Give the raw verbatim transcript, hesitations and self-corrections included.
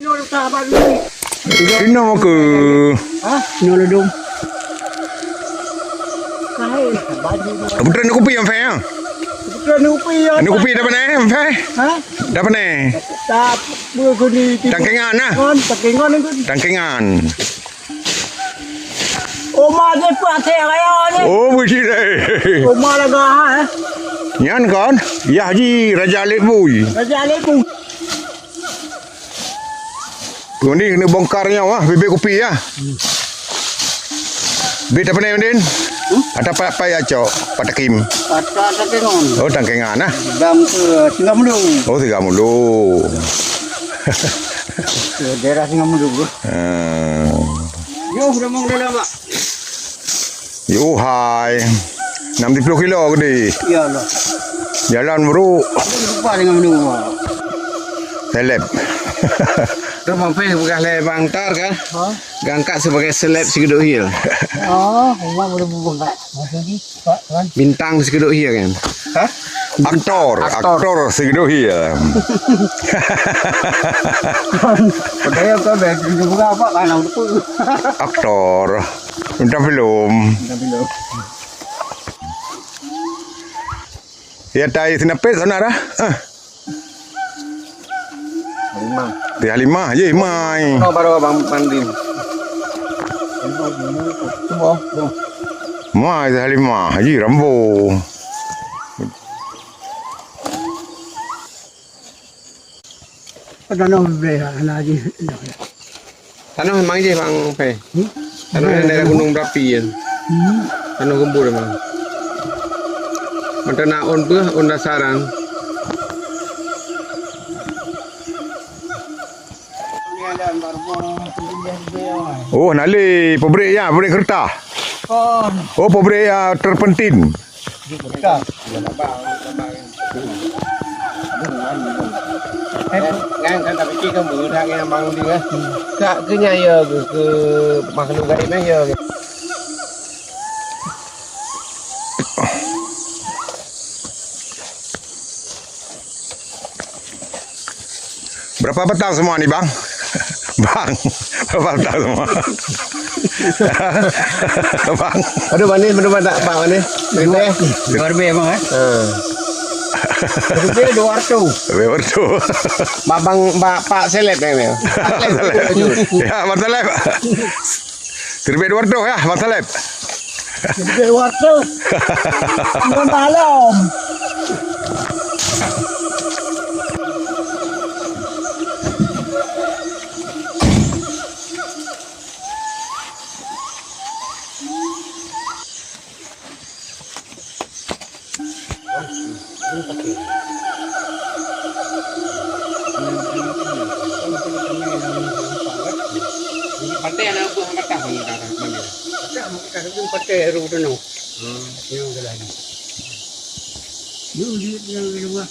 Inoe ke? Hah? Inoe ladôm. Kahe, baju. Kebetulan ni kupi yang fair. Kebetulan ni kupi ya. Ni kupi dah pané, yang fair? Hah? Dah pané. Tak, berguni. Tangkingan nah. Kan, tangkingan ni kan. Tangkingan. Oma je pun akhé raya ni. Oh, beusi deh. Oma lagak, eh. Nyan kan, yah ji Raja Alet Bui. Raja Alet Bui. Ni kena bongkar nyoe ah, bibit kupi ah. Bit apa ni, Din? Hmm? Ada apa, apa ya, Cok? Pak Takim. Kata tangkingan. Oh, tangkingan ah. Bang ke Singamulu. Oh, Singamulu. Ke daerah Singamulu. Hmm. Yo, udah mau dalam, Pak. Yo hai. Enam puluh kilo gede. Ya Allah. Jalan buruk. Lupa dengan menua. Seleb. Tu mampir bekas lé Bang Tar kan? Ha? Gangkat sebagai seleb Sigedok Hill. Oh, memang boleh berubah. Maksudnya, Pak, kan? Bintang Sigedok Hill kan? Hah? Aktor, aktor, aktor Sigedok Hill. Percaya kau dah juga apa kan? Aktor. Udah belum? Udah belum. Ya, tai sinapit sana dah. Ah. Halimah. Ti Halimah, ye, mai. No, baru Abang Mandin. Mai, Ti Halimah, ye, Rambo. Tanoh bubé hana jih. Tanoh memang jih, Bang Pei. Hmm? Tanoh daerah Gunung Berapi kan. Hmm. Tanoh gembur memang. Mata na ôn peuh, ôn dasaran. Oh, na lé pabrik ya, pabrik kertas. Oh, pabrik ya, terpentin. Ngan kan tapi kan beudak ngan bang di kan. Kak ke nya ya ke, ke makhluk gaib nya ya. Berapa batang semua ni, Bang? Bang, berapa batang semua? Bang. Aduh, manis, betul tak, Bang, manis? Dua, dua lebih, Bang, eh? Ha. Lebih dua ratus. Lebih dua ratus. Bang, Bang, Pak Seleb, eh, ni. Pak Seleb. Ya, Bang Seleb. Terbit dua ratus ya, Bang Saleb? Terbit dua ratus. Ngon malam. Pantai anak buah matah ni dah, dah, mana? Matah, matah, matah, pantai ru tu noh. Hmm. Yang jalan. Ni, ni, ni, ni, ni.